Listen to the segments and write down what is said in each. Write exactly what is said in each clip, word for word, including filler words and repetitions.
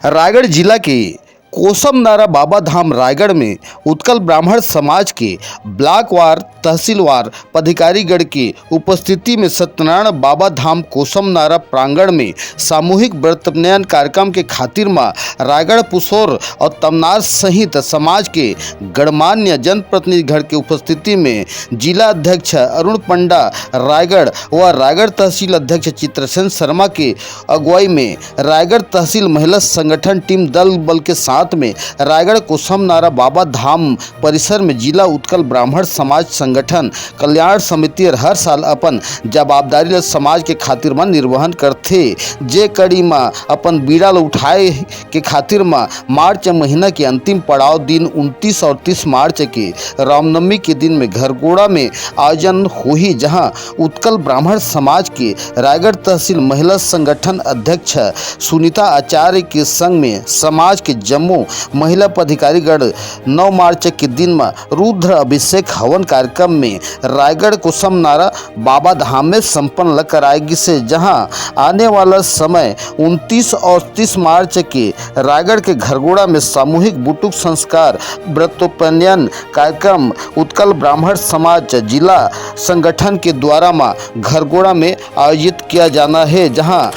रायगढ़ जिला के कोसमनारा बाबा धाम रायगढ़ में उत्कल ब्राह्मण समाज के ब्लॉकवार, तहसीलवार पदाधिकारीगण के उपस्थिति में सत्यनारायण बाबा धाम कोसमनारा प्रांगण में सामूहिक व्रतोपनयन कार्यक्रम के खातिर म रायगढ़, पुसौर और तमनार सहित समाज के गणमान्य जनप्रतिनिधिगण के उपस्थिति में जिला अध्यक्ष अरुण पंडा रायगढ़ व रायगढ़ तहसील अध्यक्ष चित्रसेन शर्मा के अगुवाई में रायगढ़ तहसील महिला संगठन टीम दल बल के साथ में रायगढ़ कोसमनारा बाबा धाम परिसर में जिला उत्कल ब्राह्मण समाज संगठन कल्याण समिति हर साल अपन जवाबदारी ल समाज के खातिर म निर्वहन करथे। जे कड़ी म अपन बीड़ा ल उठाए के खातिर म मार्च महीना के अंतिम पड़ाव दिन उनतीस और तीस मार्च के रामनवमी के दिन में घरगोड़ा में आयोजन होही, जहां उत्कल ब्राह्मण समाज के रायगढ़ तहसील महिला संगठन अध्यक्ष सुनीता आचार्य के संग में समाज के जम्मो महिला पदाधिकारीगण नौ मार्च के दिन म रुद्र अभिषेक हवन कार्यक्रम में रायगढ़ कोसमनारा बाबा धाम में संपन्न ल कराए गिसे, जहां आने वाला समय उनतीस और तीस मार्च के रायगढ़ के घरगोड़ा में सामूहिक बुटुक संस्कार व्रतोपनयन कार्यक्रम उत्कल ब्राह्मण समाज जिला संगठन के द्वारा म घरगोड़ा में आयोजित किया जाना है, जहां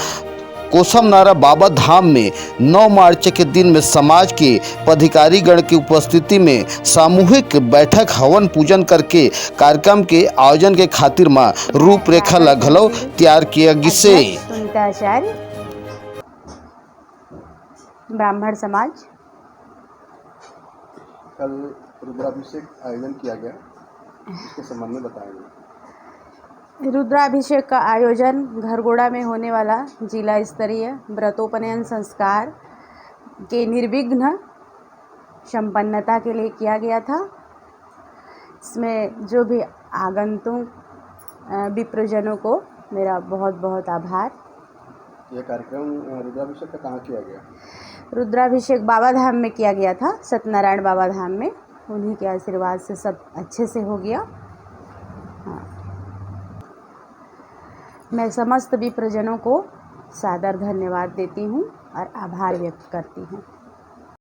कोसमनारा बाबा धाम में नौ मार्च के दिन में समाज के पदाधिकारीगण के उपस्थिति में सामूहिक बैठक हवन पूजन करके कार्यक्रम के आयोजन के खातिर म रूपरेखा ला घलो तैयार किया गिसे। अध्यक्ष सुनीता आचार्य, ब्राह्मण समाज। कल रुद्राभिषेक आयोजन किया गया, इसके संबंध में बताएंगे। रुद्राभिषेक का आयोजन घरगोड़ा में होने वाला जिला स्तरीय व्रतोपनयन संस्कार के निर्विघ्न संपन्नता के लिए किया गया था। इसमें जो भी आगंतुक, अ, विप्रजनों को मेरा बहुत बहुत आभार। यह कार्यक्रम, अ, रुद्राभिषेक का कहाँ किया गया? रुद्राभिषेक बाबा धाम में किया गया था, सत्यनारायण बाबा धाम में। उन्हीं के आशीर्वाद से सब अच्छे से हो गया। हाँ। मैं समस्त विप्रजनों को सादर धन्यवाद देती हूँ और आभार व्यक्त करती हूँ।